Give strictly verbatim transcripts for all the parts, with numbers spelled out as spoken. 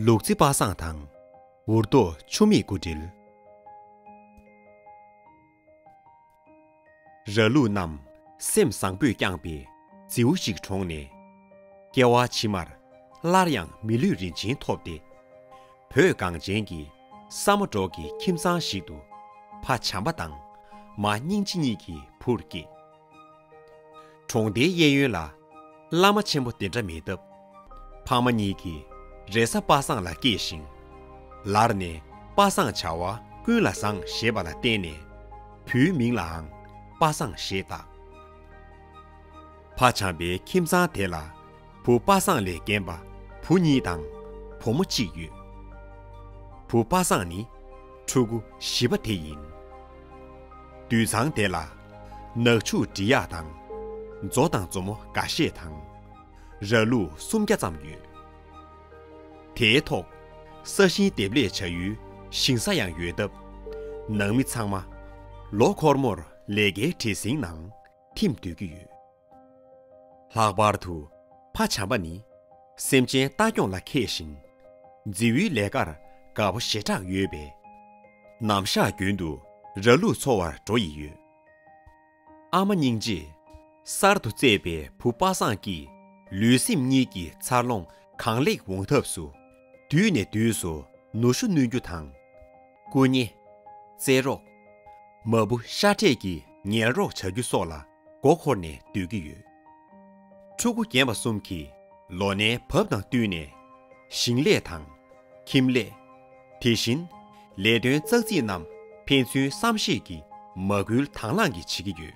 ལུག་རྫི་པ་སངས་དང་། འུར་རྡོ་ཆུ་མིག་སྐུ་དྲིལ། ར་ལུག་རྣམས་སེམས་བཟང་པོས་བསྐྱངས་པའི་རྫི་བོ་ཞིག་གྲོངས་ནས། སྐྱེ་བ་ཕྱི་མར་སླར་ཡང་མི་ལུས་རིན་ཆེན་ཐོབ་སྟེ། བོད་གངས་ཅན་གྱི་ས་མོ་འབྲོག་གི་ཁྱིམ་ཚང་ཞིག་ཏུ་ཕ་བྱམས་པ་དང་མ་སྙིང་རྗེ་གཉིས་ཀྱི་བུར་སྐྱེས། གྲོང་སྡེའི་གཡས་གཡོན་ལ་བླ་མ་ཆེན་པོ་དེ་འདྲ་མེད་སྟབས། ཕ་མ་གཉིས་ཀྱིས་རེས་གཟའ་པ་སངས་ལ་སྐྱེས་ཤིང་། ལར་ནས་པ་སངས་བྱ་བ་ཀུན་ལ་བཟང་ཞེས་པ་ལ་བརྟེན་ནས། བུའི་མིང་ལའང་པ་སངས་ཞེས་བཏགས། ཕ་བྱམས་པའི་ཁྱིམ་ཚང་དེ་ལ་བུ་པ་སངས་ལས་རྒན་པ་བུ་གཉིས་དང་བུ་མོ་གཅིག་ཡོད། བུ་པ་སངས་ནི་ཕྲུ་གུ་བཞི་པ་དེ་ཡིན། དུད་ཚང་དེ་ལ་ནག་ཕྱུགས་འབྲི་གཡག་དང་། མཛོ་དང་མཛོ་མོ་འགའ་ཤས་དང་། ར་ལུག་སུམ་བརྒྱ་ཙམ་ཡོད། དེའི་ཐོག་ས་ཞིང་འདེབས་ལས་བྱ་ཡུལ་ཞིང་ས་ཡང་ཡོད་སྟབས། ནང་མི་ཚང་མ་ལོ་འཁོར་མོར་ལས་ཀའི་བྲེལ་ཟིང་ནང་ཐིམ་སྡོད་ཀྱི་ཡོད། ལྷག་པར་དུ་ཕ་བྱམས་པ་ནི་སེམས་ཅན་ལྟ་སྐྱོང་ལ་མཁས་ཤིང་། རྫི་བོའི་ལས་ཀར་དགའ་པོ་ཞེ་དྲག་ཡོད་པས། ནམ་ཞག་རྒྱུན་དུ་ར་ལུག་འཚོ་བར་འགྲོ་ཡི་ཡོད། ཨ་མ་སྙིང་རྗེས་གསར་དུ་བཙས་པའི་བུ་པ་སངས་ཀྱིས་ལུས་སེམས་གཉིས་ཀྱི་འཚར་ལོངས་གང་ལེགས་འོང་ཐབས་སུ། དུས་ནས་དུས་སུ་ནུ་ཞོ་བསྣུན་རྒྱུ་དང་། སྐུ་མཉེ། རྩེད་རོགས། མ་བུ་ཤ་འབྲས་ཀྱི་ཉལ་རོགས་བྱ་རྒྱུ་སོགས་ལ་མགོ་འཁོར་ནས་སྡོད་ཀྱི་ཡོད། ཕྲུ་གུ་རྒན་པ་གསུམ་གྱིས་ལོ་ནའི་བབ་དང་བསྟུན་ནས་ཞིང་ལས་དང་། ཁྱིམ་ལས། དེ་བཞིན་ལས་དོན་ཙག་ཙིག་རྣམས་ཕན་ཚུན་བསམ་ཤེས་ཀྱིས་མ་བསྐུལ་དང་བླངས་ཀྱིས་བྱེད་ཀྱི་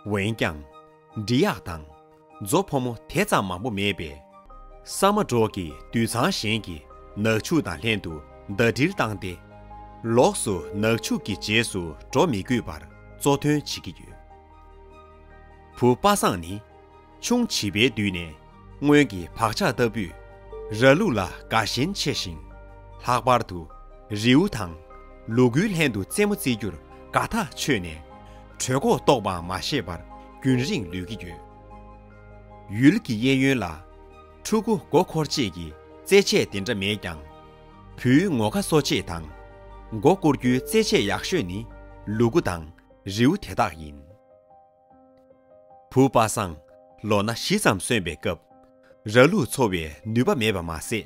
ཡོད། འོན་ཀྱང་། འབྲི་གཡག་དང་། མཛོ་ཕོ་མོ་དེ་ཙམ་མང་པོ་མེད་པས། ས་མོ་འབྲོག་གི་དུད་ཚང་གཞན་གྱིས་ནག་ཕྱུགས་དང་ལྷན་དུ་ཟླ་སྒྲིལ་བཏང་སྟེ། ལོགས་སུ་ནག་ཕྱུགས་ཀྱི་རྗེས་སུ་འགྲོ་མི་དགོས་པར་གཙོ་འདོན་བྱེད་ཀྱི་ཡོད། བུ་པ་སངས་ནི་ཆུང་བྱིས་པའི་དུས་ནས་སྔོན་གྱི་བག་ཆགས་ལྟ་བུས་ར་ལུག་ལ་དགའ་ཞེན་ཆེ་ཞིང་། ལྷག་པར་དུ་རེའུ་དང་ལུ་གུའི་ལྷན་དུ་རྩེད་མོ་རྩེ་རྒྱུར་དགའ་ཐག་ཆོད་ནས། གྲོད་ཁོག་ལྟོགས་པའང་མ་ཤེས་པར་རྒྱུན་རིང་ལུས་ཀྱི་ཡོད། ཡུལ་གྱི་གཡས་གཡོན་ལ་ཕྲུ་གུ་མགོ་འཁོར་བཅས་ཀྱི་རྩེད་ཆས་དེ་འདྲ་མེད་ཀྱང་། བུའི་ངོ་ཁ་གསོ་ཆེད་དང་། མགོ་སྐོར་རྒྱུའི་རྩེད་ཆས་ཡག་ཤོས་ནི་ལུ་གུ་དང་རེའུ་དེ་དག་ཡིན། བུ་པ་སངས་ལོ་ན་བཞི་ཙམ་སོན་པའི་སྐབས། ར་ལུག་འཚོ་བའི་ནུས་པ་མེད་པ་མ་ཟད།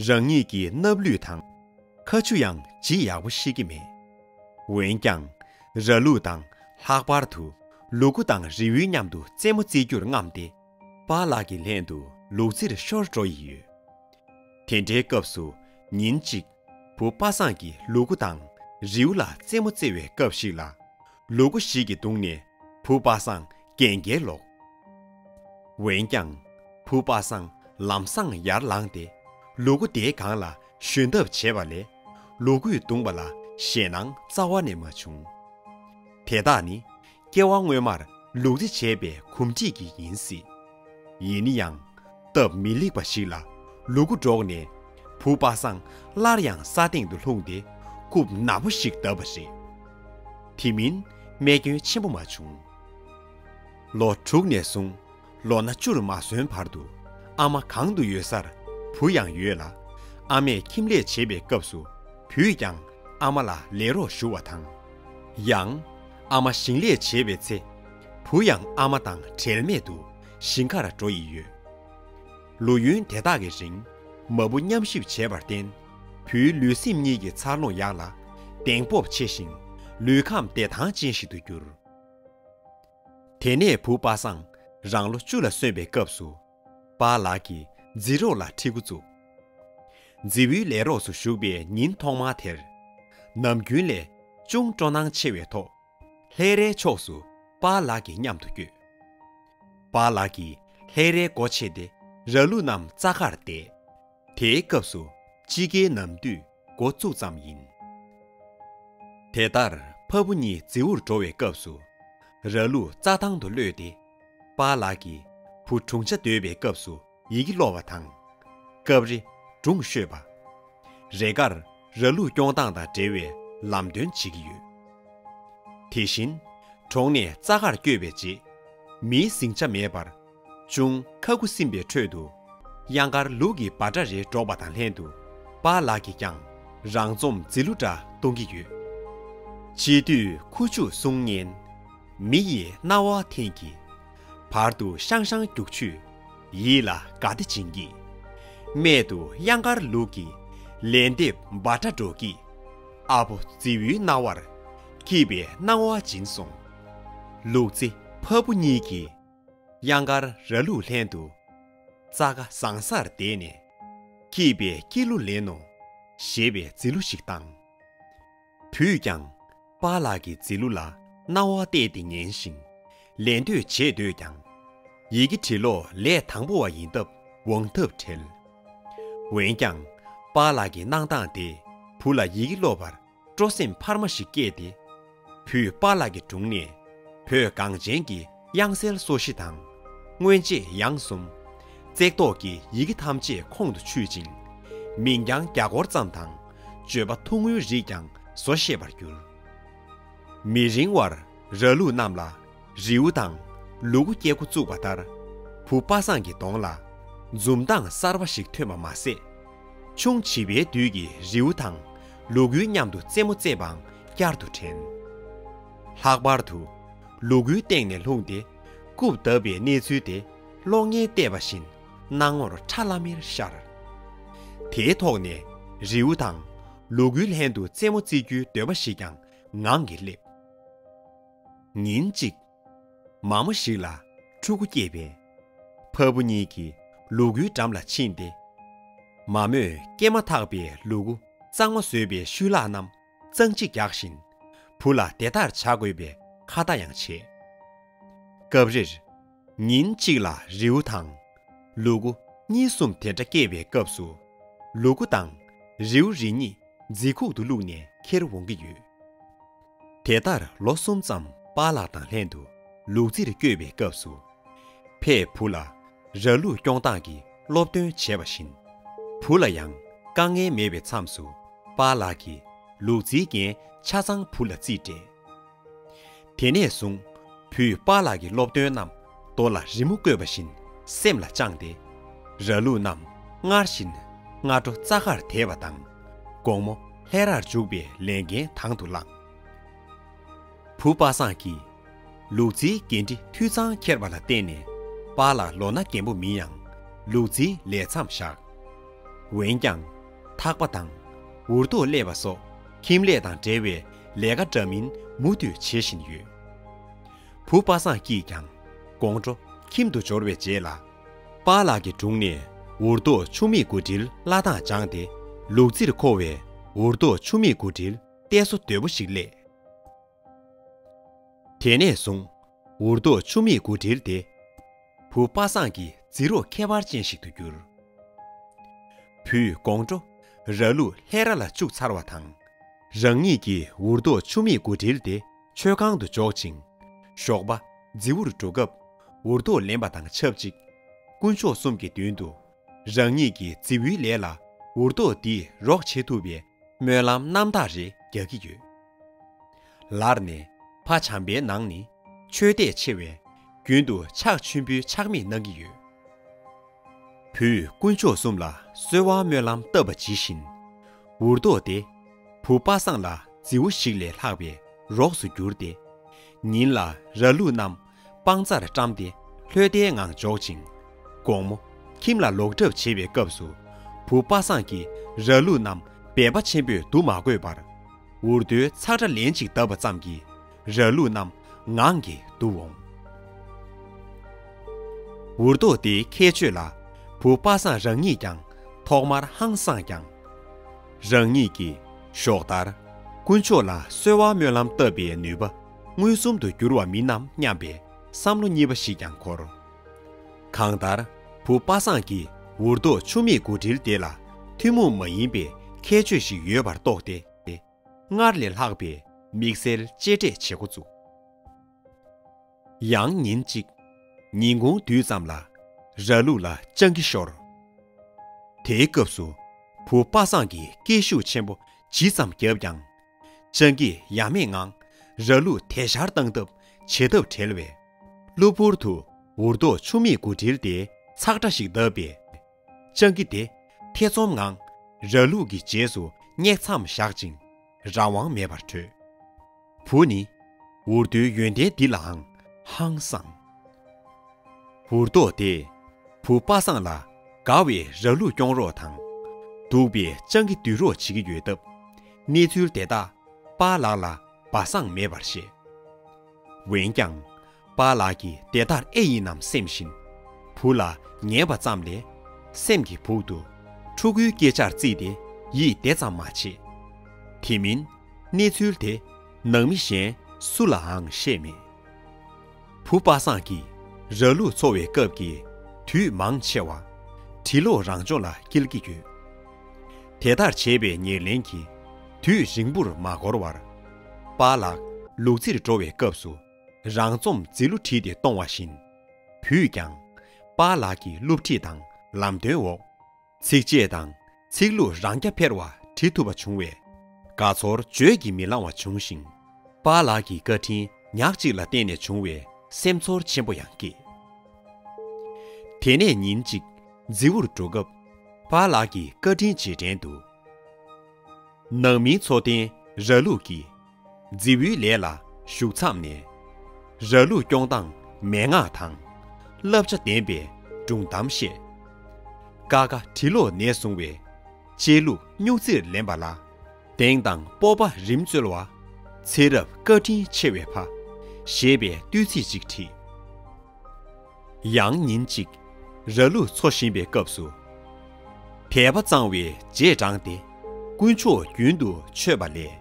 རང་ཉིད་ཀྱི་སྣབས་ལུད་དང་ཁ་ཆུ་ཡང་ལྗིད་ཡག་པོ་ཤེས་ཀྱི་མེད། འོན་ཀྱང་། ར་ལུག་དང་ལྷག་པར་དུ་ལུ་གུ་དང་རེའུའི་མཉམ་དུ་རྩེད་མོ་རྩེ་རྒྱུར་རྔམས་ཏེ། པཱ་ལགས་ཀྱི་ལྷན་དུ་ལུག་རྫིར་ཤོར་འགྲོ་ཡི་ཡོད། དེ་འདྲའི་སྐབས་སུ་ཉིན་གཅིག་བུ་པ་སངས་ཀྱིས་ལུ་གུ་དང་རེའུ་ལ་རྩེད་མོ་རྩེ་བའི་སྐབས་ཤིག་ལ། ལུ་གུ་ཞིག་གིས་བརྡུངས་ནས་བུ་པ་སངས་གན་རྐྱལ་ལོག་འོན་ཀྱང་། བུ་པ་སངས་ལམ་སང་ཡར་ལངས་ཏེ། ལུ་གུ་དེའི་སྒང་ལ་ཞོན་ཐབས་བྱས་པ་ལས། ལུ་གུས་བརྡུངས་པ་ལ་ཞེད་སྣང་རྩ་བ་ནས་མ་བྱུང་། དེ་དག་ནི་སྐྱེ་བ་སྔོན་མར་ལུག་རྫི་བྱས་པའི་གོམས་འདྲིས་ཀྱིས་ཡིན་སྲིད། ཡིན་ན་ཡང་། སྟབས་མི་ལེགས་པ་ཞིག་ལ་ལུ་གུ་འདྲོགས་ནས་བུ་པ་སངས་སླར་ཡང་ས་སྟེང་དུ་ལྷུང་སྟེ་རྐུབ་ནག་པོ་ཞིག་བརྡབས་པ་རེད། དེ་མིན་རྨས་སྐྱོན་ཆེན་པོ་མ་བྱུང་། ལོ་དྲུག་ནས་བཟུང་ལོ་ན་བཅུར་མ་སོན་བར་དུ་ཨ་མ་གང་དུ་ཡོད་སར་བུ་ཡང་ཡོད་ལ། ཨ་མས་ཁྱིམ་ལས་བྱེད་པའི་སྐབས་སུ་བུས་ཀྱང་ཨ་མ་ལ་ལས་རོགས་ཞུ་བ་དང་། ཡང་། ཨ་མ་ཞིང་ལས་བྱེད་པའི་ཚེ། བུ་ཡང་ཨ་མ་དང་བྲལ་མེད་དུ་ཞིང་ཁར་འགྲོ་ཡི་ཡོད། ལོ་ཡུན་དེ་དག་གི་རིང་། མ་བུ་མཉམ་གཤིབ་བྱས་པར་བརྟེན། བུའི་ལུས་སེམས་གཉིས་ཀྱི་འཚར་ལོངས་ཡག་ལ། གདེང་སྤོབས་ཆེ་ཞིང་། ལུས་ཁམས་བདེ་ཐང་ཅན་ཞིག་ཏུ་གྱུར། དེ་ནས་བུ་པ་སངས་རང་ལོ་བཅུ་ལ་སོན་པའི་སྐབས་སུ། པཱ་ལགས་ཀྱིས་རྫི་རོགས་ལ་ཁྲིད་འགོ་བཙུགས། རྫི་བོའི་ལས་རོགས་སུ་ཞུགས་པའི་ཉིན་ཐོག་མ་དེར། ནམ་རྒྱུན་ལས་ཅུང་སྤྲོ་སྣང་ཆེ་བའི་ཐོག་ལྷས་རའི་ཕྱོགས་སུ་པཱ་ལགས་ཀྱི་མཉམ་དུ་བསྐྱོད། པཱ་ལགས་ཀྱིས་ལྷས་རའི་སྒོ་ཕྱེ་སྟེ་ར་ལུག་རྣམས་རྩྭ་ཁར་བསྡད། དེའི་སྐབས་སུ་དཔྱིད་ཀའི་ནམ་དུས་འགོ་བཙུགས་ཙམ་ཡིན། དེ་ལྟར་ཕ་བུ་གཉིས་རྫི་བོར་འགྲོ་བའི་སྐབས་སུ། ར་ལུག་རྩྭ་ཐང་དུ་གློད་དེ། པཱ་ལགས་ཀྱིས་བུ་གྲུང་ཆ་འདོད་པའི་སྐབས་སུ་ཡི་གེ་ཀློག་པ་དང་། སྐབས་རེ་སྒྲུང་ཤོད་པ། རེ་འགར་ར་ལུག་སྐྱོང་སྟངས་དང་འབྲེལ་བའི་ལམ་སྟོན་བྱེད་ཀྱི་ཡོད། དེ་བཞིན། གྲོང་ནས་རྩྭ་ཁར་བསྐྱོད་པའི་རྗེས། མིའི་ཟིང་ཆ་མེད་པར། ཅུང་ཁ་ཁུ་སིམ་པའི་ཁྲོད་དུ། གཡང་དཀར་ལུག་གི་འབའ་སྒྲ་རེ་སྒྲོག་པ་དང་ལྷན་དུ་པཱ་ལགས་ཀྱིས་ཀྱང་རང་རྩོམ་རྫི་གླུ་འདྲ་གཏོང་གི་ཡོད། འཆི་དུས་ཁུ་བྱུག་གསུང་སྙན། མི་ཡི་རྣ་བ་འཐེན་གྱིས། བར་དུ་ཤང་ཤང་རྒྱུག་ཆུས་ཡིད་ལ་དགའ་བདེ་བྱིན་གྱིས། སྨད་དུ་གཡང་དཀར་ལུག་གི་ལན་འདེབས་འབའ་སྒྲ་སྒྲོག་གིས། ཨ་ཕོ་རྫི་བོའི་རྣ་བར་སྐྱིད་པའི་སྣང་བ་སྦྱིན་སོང་། ལུག་རྫི་ཕ་བུ་གཉིས་ཀྱིས་གཡང་དཀར་ར་ལུག་ལྷན་དུ་རྩྭ་ཁ་ཟང་སར་བསྡད་ནས་སྐྱིད་པའི་སྐྱིད་གླུ་ལེན་ནོ་ཞེས་པའི་རྫི་གླུ་ཞིག་བཏང་། བུས་ཀྱང་པཱ་ལགས་ཀྱི་རྫི་གླུ་ལ་རྣ་བ་གཏད་དེ་ཉན་ཞིང་ལེན་འདོད་བྱེད་འདོད་ཀྱང་། ཡི་གེ་འབྲི་ཀློག་ལས་དང་པོ་བ་ཡིན་སྟབས་འོང་ཐབས་བྲལ། འོན་ཀྱང་པཱ་ལགས་ཀྱི་གནང་སྟངས་དེ་བུ་ལ་ཡི་གེ་ཀློག་པར་སྤྲོ་སེམས་འཕར་མ་ཞིག་སྐྱེས་ཏེ། བུས་པཱ་ལགས་ཀྱི་དྲུང་ནས་བོད་གངས་ཅན་གྱི་དབྱངས་གསལ་སོ་བཞི་དང་། སྔོན་རྗེས་ཡང་གསུམ། བརྩེགས་ཐོག་གི་ཡི་གེ་ཐམས་ཅད་ཁོང་དུ་ཆུད་ཅིང་། མིང་རྐྱང་རྒྱ་སྒོར་ཙམ་དང་བརྗོད་པ་ཐུང་ངུའི་རིགས་ཀྱང་བཟོ་ཤེས་པར་གྱུར། མི་རིང་བར་ར་ལུག་རྣམས་ལ་རེའུ་དང་ལུ་གུ་སྐྱེ་འགོ་བཙུགས་པ་ལྟར། བུ་པ་སངས་ཀྱི་གདོང་ལ་འཛུམ་མདངས་གསར་པ་ཞིག་ཐོན་པ་མ་ཟད། ཆུང་བྱིས་པའི་དུས་ཀྱི་རེའུ་དང་ལུ་གུའི་མཉམ་དུ་རྩེད་མོ་རྩེད་པའང་བསྐྱར་དུ་དྲན། ལྷག་པར་དུ་ལུ་གུའི་སྟེང་ནས་ལྷུང་སྟེ་རྐུབ་བརྡབས་པའི་གནས་ཚུལ་དེ་གློག་བརྙན་བལྟས་པ་བཞིན་སྣང་ངོར་ཁྲ་ལམ་མེར་ཤར། དེའི་ཐོག་ནས་རེའུ་དང་ལུ་གུའི་ལྷན་དུ་རྩེད་མོ་རྩེ་རྒྱུའི་འདོད་པ་ཞིག་ཀྱང་ངང་གིས་སླེབས། ཉིན་གཅིག་མ་མོ་ཞིག་ལ་ཕྲུ་གུ་སྐྱེས་པས། ཕ་བུ་གཉིས་ཀྱིས་ལུ་གུའི་འགྲམ་ལ་ཕྱིན་ཏེ། མ་མོས་སྐྱེས་མ་ཐག་པའི་ལུ་གུ་གཙང་མ་བཟོས་པའི་ཤུལ་ལྷག་རྣམས་གཙང་ཕྱིས་རྒྱག་བཞིན། བུ་ལ་དེ་ལྟར་བྱ་དགོས་པའི་ཁ་བརྡ་ཡང་བྱས། སྐབས་རེར། ཉིན་གཅིག་ལ་རེའུ་དང་ལུ་གུ་གཉིས་གསུམ་དེ་འདྲ་སྐྱེས་པའི་སྐབས་སུ། ལུ་གུ་དང་རེའུ་རེ་གཉིས་རྫི་ཁུག་ཏུ་བླུགས་ནས་ཁྱེར་འོང་གི་ཡོད། དེ་ལྟར་ལོ་གསུམ་ཙམ་པཱ་ལགས་དང་ལྷན་དུ་ལུག་རྫིར་བསྐྱོད་པའི་སྐབས་སུ། ཕས་བུ་ལ་ར་ལུག་སྐྱོང་སྟངས་ཀྱི་སློབ་སྟོན་བྱས་པ་བཞིན། བུ་ལ་ཡང་དཀའ་ངལ་མེད་པའི་མཚམས་སུ་པཱ་ལགས་ཀྱིས་ལུག་རྫིའི་འགན་ཆ་ཚང་བུ་ལ་རྩིས་སྤྲད། དེ་ནས་བཟུང་བུས་པཱ་ལགས་ཀྱི་སློབ་སྟོན་རྣམས་རྡོ་ལ་རི་མོ་བརྐོས་པ་བཞིན་སེམས་ལ་བཅངས་ཏེ། ར་ལུག་རྣམས་སྔར་བཞིན་སྔ་དྲོ་རྩྭ་ཁར་དེད་པ་དང་། དགོང་མོ་ལྷས་རར་འཇུག་པའི་ལས་འགན་དང་དུ་བླངས། བུ་པ་སངས་ཀྱིས་ལུག་རྫིའི་འགན་འཁྲི་འཐུས་ཚང་འཁྱེར་བ་ལ་བརྟེན་ནས། པཱ་ལགས་ལོ་ན་རྒན་པོ་མིན་ཡང་ལུག་རྫིའི་ལས་མཚམས་བཞག་འོན་ཀྱང་། ཐག་པ་དང་འུར་རྡོ་སླེབས་པ་སོགས་ཁྱིམ་ལས་དང་འབྲེལ་བའི་ལས་ཀ་འདྲ་མིན་མུ་མཐུད་བྱེད་བཞིན་ཡོད། བུ་པ་སངས་ཀྱིས་ཀྱང་དགོང་དྲོ་ཁྱིམ་དུ་འབྱོར་བའི་རྗེས་ལ། པཱ་ལགས་ཀྱི་དྲུང་ནས་འུར་རྡོ་ཆུ་མིག་དགུ་དྲིལ་བླ་དང་སྦྱངས་ཏེ། ལུག་རྫིར་མཁོ་བའི་འུར་རྡོ་ཆུ་མིག་དགུ་དྲིལ་གཏད་བཟོ་དོད་པོ་ཞིག་སླེབས། དེ་ནས་བཟུང་འུར་རྡོ་ཆུ་མིག་དགུ་དྲིལ་དེ་བུ་པ་སངས་ཀྱི་རྫི་རོགས་ཁྱད་པར་ཅན་ཞིག་ཏུ་གྱུར། བུས་དགོང་དྲོ་ར་ལུག་ལྷས་ར་ལ་བཅུག་ཚར་བ་དང་། རང་ཉིད་ཀྱིས་འུར་རྡོ་ཆུ་མིག་དགུ་དྲིལ་དེ་མཆོད་ཁང་དུ་འཇོག་ཅིང་། ཞོགས་པ་རྫི་བོར་འགྲོ་སྐབས་འུར་རྡོ་ལེན་པ་དང་ཆབས་ཅིག་དཀོན་མཆོག་གསུམ་གྱི་མདུན་དུ་རང་ཉིད་ཀྱི་རྫི་བོའི་ལས་ལ་འུར་རྡོ་འདིས་རོགས་བྱེད་ཐུབ་པའི་སྨོན་ལམ་རྣམ་དག་རེ་རྒྱག་གི་ཡོད། ལར་ནས་ཕ་བྱམས་པའི་ནང་ནི་ཆོས་དད་ཆེ་བས། རྒྱུན་དུ་ཕྱག་མཆོད་འབུལ་ཕྱག་མིག་གནང་གི་ཡོད། བུས་དཀོན་མཆོག་གསུམ་ལ་གསོལ་བ་སྨོན་ལམ་བཏབ་པ་ཇི་བཞིན། འུར་རྡོ་དེ་བུ་པ་སངས་ལ་རྫི་བོ་ཞིག་ལས་ལྷག་པའི་རོགས་སུ་གྱུར་ཏེ། ཉིན་ལ་ར་ལུག་རྣམས་སྤང་རྩྭར་བཀྲམ་སྟེ་ལྷོད་ལྟའི་ངང་འཇོག་ཅིང་། དགོང་མོ་ཁྱིམ་ལ་ལོག་གྲབས་བྱེད་པའི་སྐབས་སུ། བུ་པ་སངས་ཀྱིས་ར་ལུག་རྣམས་འབད་པ་ཆེན་པོས་བསྡུ་མ་དགོས་པར། འུར་རྡོའི་ཚག་སྒྲ་ལན་གཅིག་བརྡབས་པ་ཙམ་གྱིས་ར་ལུག་རྣམས་ངང་གིས་བསྡུ་འོང་། འུར་རྡོ་དེའི་ཁྱད་ཆོས་ལ་བུ་པ་སངས་རང་ཉིད་ཀྱང་ཐོག་མར་ཧང་སངས་ཀྱང་། རང་ཉིད་ཀྱིས་ཞོགས་ལྟར་དཀོན་མཆོག་ལ་གསོལ་བ་སྨོན་ལམ་བཏབ་པའི་ནུས་པ་མངོན་སུམ་དུ་འགྱུར་བ་མིན་ནམ་སྙམ་པའི་བསམ་བློ་གཉིས་པ་ཞིག་ཀྱང་འཁོར། གང་ལྟར་བུ་པ་སངས་ཀྱིས་འུར་རྡོ་ཆུ་མིག་དགུ་དྲིལ་དེ་ལ་ཐུན་མོང་མ་ཡིན་པའི་ཁྱད་ཆོས་ཤིག་ཡོད་པར་རྟོགས་ཏེ། སྔར་ལས་ལྷག་པའི་དམིགས་བསལ་གཅེས་སྤྲས་བྱེད་འགོ་བཙུགས། ཡང་ཉིན་གཅིག་ཉིན་གུང་དུས་ཙམ་ལ་ར་ལུག་ལ་སྤྱང་ཀི་ཤོར། དེའི་སྐབས་སུ་བུ་པ་སངས་ཀྱིས་སྐད་ཤུགས་ཆེན་པོ་ཇི་ཙམ་བརྒྱབ་ཀྱང་། སྤྱང་ཀིས་ཡ་མེད་ངང་ར་ལུག་དེད་ཞར་བཏང་ཐབས་བྱེད་ཐབས་བྲལ་བས། གློ་བུར་དུ་འུར་རྡོ་ཆུ་མིག་དགུ་དྲིལ་དེ་ཚག་སྒྲ་ཞིག་བརྡབས་པས། སྤྱང་ཀི་དེ་ཐེ་ཚོམ་ངང་ར་ལུག་གི་རྗེས་སུ་སྙེག་མཚམས་བཞག་ཅིང་རང་དབང་མེད་པར་བྲོས། བུ་ནི་འུར་རྡོའི་ཡོན་ཏན་འདི་ལའང་ཧང་སངས། འུར་རྡོ་དེས་བུ་པ་སངས་ལ་དགའ་བའི་ར་ལུག་སྐྱོང་རོགས་དང་། སྡུག་པའི་སྤྱང་ཀི་སྡུད་རོགས་བྱེད་ཀྱི་ཡོད་སྟབས། གནས་ཚུལ་དེ་དག་པཱ་ལགས་ལ་སྦ་གསང་མེད་པར་བཤད། འོན་ཀྱང་། པཱ་ལགས་ཀྱིས་དེ་ལྟར་ཨེ་ཡིན་ནམ་སེམས་བཞིན། བུ་ལ་ཉན་པ་ཙམ་ལས། སེམས་ཀྱི་སྦུག་ཏུ། ཕྲུ་གུའི་སྐད་ཆར་བརྩིས་ཏེ་ཡིད་དེ་ཙམ་མ་ཆེས། དེ་མིན། གནས་ཚུལ་དེ་ནང་མི་གཞན་སུ་ལའང་བཤད་མེད། བུ་པ་སངས་ཀྱིས་ར་ལུག་འཚོ་བའི་སྐབས་ཀྱི་དུས་མང་ཆེ་བ་གྲི་ལོག་རང་སྦྱོང་ལ་སྐྱེལ་གྱི་ཡོད། དེ་ལྟར་བྱས་པའི་ཉེར་ལེན་གྱིས་དུས་རིང་པོར་མ་འགོར་བར། པཱ་ལགས་ལུག་རྫིར་འགྲོ་བའི་སྐབས་སུ་རང་རྩོམ་རྫི་གླུ་བྲིས་ཏེ་གཏོང་བ་བཞིན། བུས་ཀྱང་པཱ་ལགས་ཀྱི་སློབ་ཁྲིད་དང་ལམ་སྟོན་འོག་ཚིགས་བཅད་དང་ཚིག་ལྷུག་རང་རྐྱ་འཕེར་བ་བྲི་ཐུབ་པ་བྱུང་བས། དགའ་ཚོར་བརྗོད་ཀྱིས་མི་ལང་བ་བྱུང་ཞིང་། པཱ་ལགས་ཀྱི་བཀའ་དྲིན་ཉག་གཅིག་ལ་བརྟེན་ནས་བྱུང་བའི་སེམས་ཚོར་ཆེན་པོ་ཡང་སྐྱེས། དེ་ནས་ཉིན་གཅིག་རྫི་བོར་འགྲོ་སྐབས། པཱ་ལགས་ཀྱི་བཀའ་དྲིན་རྗེས་དྲན་དུ། ནང་མིའི་འཚོ་རྟེན་ར་ལུག་གིས། རྫི་བོའི་ལས་ལ་ཞུགས་མཚམས་ནས། ར་ལུག་སྐྱོང་སྟངས་མན་ངག་དང་། བསླབ་བྱ་ལྡན་པའི་སྒྲུང་གཏམ་བཤད། ཀ་ཁ་གྲི་ལོག་ནས་བཟུང་བའི་བཅད་ལྷུག་སྨྱུག་རྩེར་ལེན་པ་ལ། གདེང་དང་སྤོབས་པ་རིམ་འཚོལ་བ། ཚེ་རབས་བཀའ་དྲིན་ཆེ་བའི་ཕ། ཞེས་པའི་བསྟོད་ཚིག་ཅིག་བྲིས། ཡང་ཉིན་གཅིག་ར་ལུག་འཚོ་བཞིན་པའི་སྐབས་སུ། དད་པ་གཙང་བའི་རྗེས་འབྲངས་ཏེ། དཀོན་མཆོག་རྒྱུན་དུ་མཆོད་པ་ལས།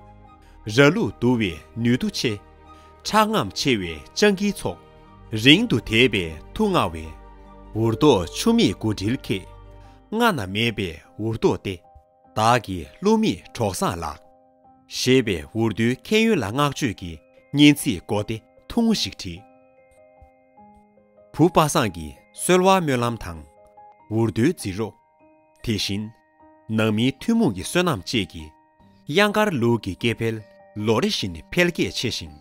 ར་ལུག་འདུལ་བའི་ནུས་མཐུ་ཆེ། ཁྲག་རྔམ་ཆེ་བའི་སྤྱང་ཀིའི་ཚོགས། རིང་དུ་དེད་པའི་མཐུ་མངའ་བའི། འུར་རྡོ་ཆུ་མིག་དགུ་དྲིལ་ཁྱེད། སྔ་ན་མེད་པའི་འུར་རྡོ་སྟེ། བདག་གི་བསླུ་མེད་གྲོགས་བཟང་ལགས། ཞེས་པའི་འུར་རྡོའི་མཁྱེན་ཡོན་ལ་བསྔགས་བརྗོད་ཀྱི་སྙན་ཚིག་མགོ་སྟེ་ཐུང་ངུ་ཞིག་བྲིས། བུ་པ་སངས་ཀྱི་གསོལ་བ་སྨོན་ལམ་དང་། འུར་རྡོའི་རྫི་རོགས། དེ་བཞིན། ནང་མིའི་ཐུན་མོང་གི་བསོད་ནམས་བཅས་ཀྱིས། གཡང་དཀར་ལུག་གི་སྐྱེ་འཕེལ་ལོ་རེ་བཞིན་འཕེལ་རྒྱས་ཆེ་ཞིང་།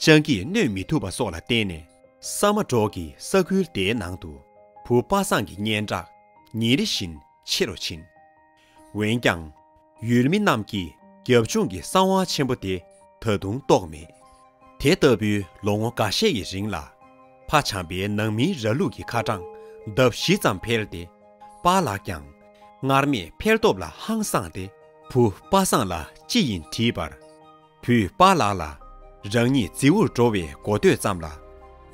སྤྱང་ཀིས་གནོད་མི་ཐུབ་པ་སོགས་ལ་བརྟེན་ནས། ས་མ་འབྲོག་གི་ས་ཁུལ་དེའི་ནང་དུ་བུ་པ་སངས་ཀྱི་སྙན་གྲགས་ཉིན་རེ་བཞིན་ཆེ་རུ་ཕྱིན། འོན་ཀྱང་། ཡུལ་མི་རྣམས་ཀྱིས་རྒྱབ་ལྗོངས་ཀྱི་གསང་བ་ཆེན་པོ་དེ་ད་དུང་རྟོགས་མེད། དེ་ལྟ་བུའི་ལོ་ངོ་འགའ་ཤས་ཀྱི་རིང་ལ། ཕ་བྱམས་པའི་ནང་མིའི་ར་ལུག་གི་ཁ་གྲངས་ལྡབ་བཞི་ཙམ་འཕེལ་ཏེ། པཱ་ལགས་ཀྱང་སྔར་མེད་འཕེལ་སྟོབས་ལ་ཧང་སངས་ཏེ། བུ་པ་སངས་ལ་ཅི་ཡིན་དྲིས་པར། བུས་པཱ་ལགས་ལ་རང་ཉིད་རྫི་བོར་འགྲོ་བའི་འགོ་སྟོད་ཙམ་ལ།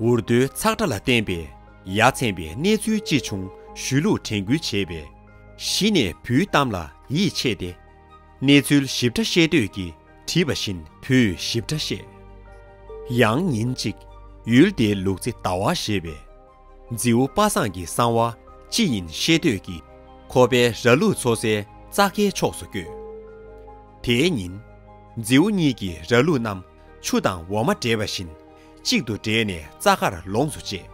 འུར་རྡོའི་ཚག་སྒྲ་ལ་བརྟེན་པའི་ཡ་མཚན་པའི་གནས་ཚུལ་ཅི་བྱུང་ཞུས་ལུགས་དྲན་སྐུལ་བྱས་པས། གཞི་ནས་བུའི་གཏམ་ལ་ཡིད་ཆེས་ཏེ། གནས་ཚུལ་ཞིབ་ཕྲ་ཤེས་འདོད་ཀྱིས་དྲིས་པ་བཞིན་བུས་ཞིབ་ཕྲ་བཤད། ཡང་ཉིན་གཅིག་ཡུལ་དེའི་ལུག་རྫི་ཟླ་བ་ཞེས་པས། རྫིའུ་པ་སངས་ཀྱི་གསང་བ་ཅི་ཡིན་ཤེས་འདོད་ཀྱིས། ཁོ་པའི་ར་ལུག་འཚོ་སའི་རྩྭ་ཁའི་ཕྱོགས་སུ་བསྐྱོད། དེའི་ཉིན། རྫིའུ་གཉིས་ཀྱིས་ར་ལུག་རྣམས་ཆུ་དང་འོ་མ་འདྲེས་པ་བཞིན། གཅིག་ཏུ་འདྲེས་ནས་རྩྭ་ཁར་ལོངས་སུ་སྤྱད།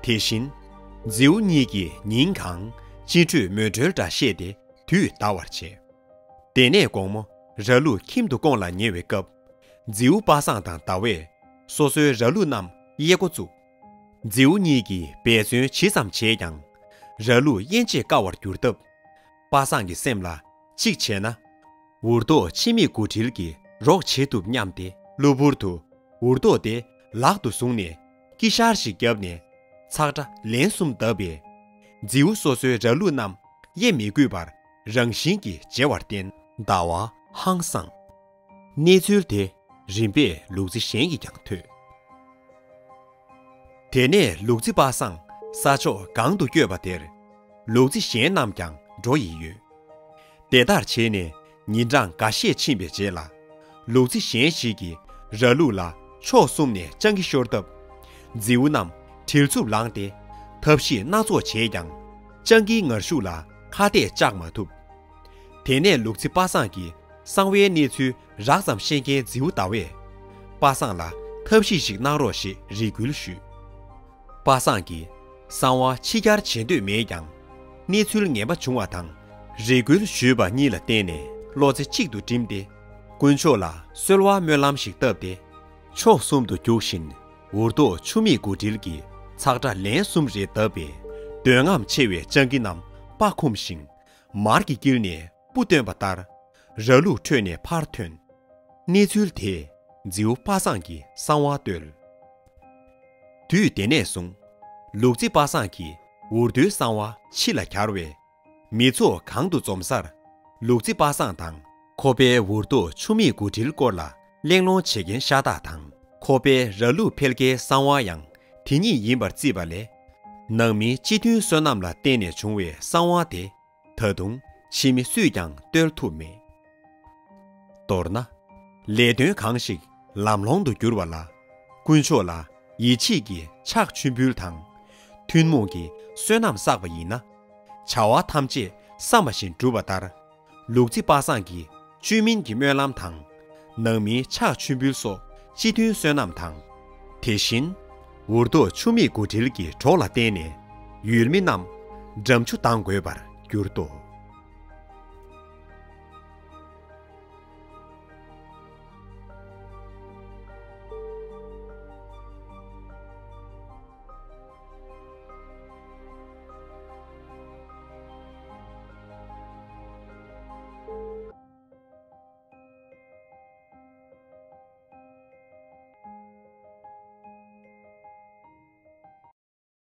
དེ་བཞིན། རྫིའུ་གཉིས་ཀྱིས་ཉིན་གང་གཅེན་གཅུང་མོས་འགྲོལ་འདྲ་བཤད་དེ་དུས་འདའ་བར་བྱེད། དེ་ནས་དགོང་མོ་ར་ལུག་ཁྱིམ་དུ་སྐོང་ལ་ཉེ་བའི་སྐབས། རྫིའུ་པ་སངས་དང་ཟླ་བས་སོ་སོའི་ར་ལུག་རྣམས་དབྱེ་འགོ་བཙུགས། རྫིའུ་གཉིས་ཀྱིས་འབད་བརྩོན་ཇི་ཙམ་བྱས་ཀྱང་། ར་ལུག་དབྱེ་འབྱེད་དཀའ་བར་གྱུར་སྟབས། པ་སངས་ཀྱི་སེམས་ལ་གཅིག་བྱས་ན། འུར་རྡོ་ཕྱི་མིག་དགུ་དྲིལ་གྱིས་རོགས་བྱེད་ཐུབ་སྙམ་སྟེ། གློ་བུར་དུ་འུར་རྡོ་དེ་ལག་ཏུ་བཟུང་ནས་ཀི་ཤར་ཞིག་བརྒྱབ་ནས་ཚག་སྒྲ་ལན་གསུམ་བརྡབས་པས། རྫིའུ་སོ་སོའི་ར་ལུག་རྣམས་དབྱེ་མི་དགོས་པར་རང་བཞིན་གྱིས་བརྗེ་བར་བརྟེན། ཟླ་བ་ཧང་སངས། གནས་ཚུལ་དེ་རིམ་པས་ལུག་རྫི་གཞན་གྱིས་ཀྱང་ཐོས། དེ་ནས་ལུག་རྫི་པ་སངས་ས་ཕྱོགས་གང་དུ་བསྐྱོད་པ་དེར། ལུག་རྫི་གཞན་རྣམས་ཀྱང་འགྲོ་ཡི་ཡོད། དེ་ལྟར་བྱས་ནས་ཉིན་གྲངས་འགའ་ཤས་ཕྱིན་པའི་རྗེས་ལ། ལུག་རྫི་གཞན་ཞིག་གིས་ར་ལུག་ལ་ཕྱོགས་གསུམ་ནས་སྤྱང་ཀི་ཤོར་སྟབས། རྫིའུ་རྣམས་གྲིལ་འཚུབ་ལངས་ཏེ། ཐབས་ཤེས་སྣ་ཚོགས་བྱས་ཀྱང་། སྤྱང་ཀིའི་ངར་ཤུགས་ལ་ཁ་གཏད་བཅག་མ་ཐུབ། དེ་ནས་ལུག་རྫི་པ་སངས་ཀྱི་གསང་བའི་གནས་ཚུལ་རགས་ཙམ་ཤེས་མཁན་རྫིའུ་ཟླ་བས། པ་སངས་ལ་ཐབས་ཤེས་ཤིག་གནང་རོགས་ཞེས་རེ་སྐུལ་ཞུས། པ་སངས་ཀྱིས་གསང་བ་ཕྱི་གྱར་བྱེད་འདོད་མེད་ཀྱང་། གནས་ཚུལ་ངན་པ་བྱུང་བ་དང་། རེ་སྐུལ་ཞུས་པ་གཉིས་ལ་བརྟེན་ནས་བློ་རྩེ་གཅིག་ཏུ་བསྒྲིམས་ཏེ། དཀོན་མཆོག་ལ་གསོལ་བ་སྨོན་ལམ་ཞིག་བཏབ་སྟེ། ཕྱོགས་གསུམ་དུ་རྒྱུགས་བཞིན། འུར་རྡོ་ཆུ་མིག་དགུ་དྲིལ་གྱིས་ཚག་སྒྲ་ལན་གསུམ་རེ་བརྡབས་པས། འདོད་རྔམ་ཆེ་བའི་སྤྱང་ཀི་རྣམས་ དཔའ་འཁུམས་ཤིང་། མར་གྱི་དཀྱིལ་ནས་སྤུ་བཏོན་པ་ལྟར། ར་ལུག་ཁྲོད་ནས་ཕར་ཐོན། གནས་ཚུལ་དེས་རྫིའུ་པ་སངས་ཀྱི་གསང་བ་བརྟོལ། དུས་དེ་ནས་བཟུང་། ལུག་རྫི་པ་སངས་ཀྱིས་འུར་རྡོའི་གསང་བ་ཕྱི་ལ་གྱར་བས། མི་ཚོགས་གང་དུ་འཛོམས་སར། ལུག་རྫི་པ་སངས་དང་། ཁོ་པའི་འུར་རྡོ་ཆུ་མིག་དགུ་དྲིལ་སྐོར་ལ་གླེང་སློང་བྱེད་མཁན་ཤ་སྟག་དང་། ཁོ་པའི་ར་ལུག་འཕེལ་རྒྱལ་གསང་བ་ཡང་དེ་ཉིད་ཡིན་པར་བརྩིས་པ་ལས། ནང་མིའི་སྤྱི་མཐུན་བསོད་ནམས་ལ་བརྟེན་ནས་བྱུང་བའི་གསང་བ་དེ། ད་དུང་ཕྱི་མི་སུས་ཀྱང་བརྟོལ་ཐུབ་མེད། མདོར་ན། ལས་དོན་གང་ཞིག་ལམ་ལྷོང་དུ་བསྒྱུར་བ་ལ། དཀོན་མཆོག་ལ་ཡིད་ཆེས་ཀྱི་ཕྱག་མཆོད་འབུལ་དང་། ཐུན་མོང་གི་བསོད་ནམས་བསགས་པ་ཡིན་ན། བྱ་བ་ཐམས་ཅད་བསམ་པ་བཞིན་འགྲུབ་པ་ལྟར། ལུག་རྫི་པ་སངས་ཀྱིས་བཅོས་མིན་གྱི་སྨོན་ལམ་དང་། ནང་མིའི་ཕྱག་མཆོད་འབུལ་སོགས་སྤྱི་མཐུན་བསོད་ནམས་དང་། དེ་བཞིན། འུར་རྡོ་ཆུ་མིག་དགུ་དྲིལ་གྱི་གྲོགས་ལ་བརྟེན་ནས། ཡུལ་མི་རྣམས་འགྲམ་ཆུ་ལྡང་དགོས་པར་གྱུར་ཏོ།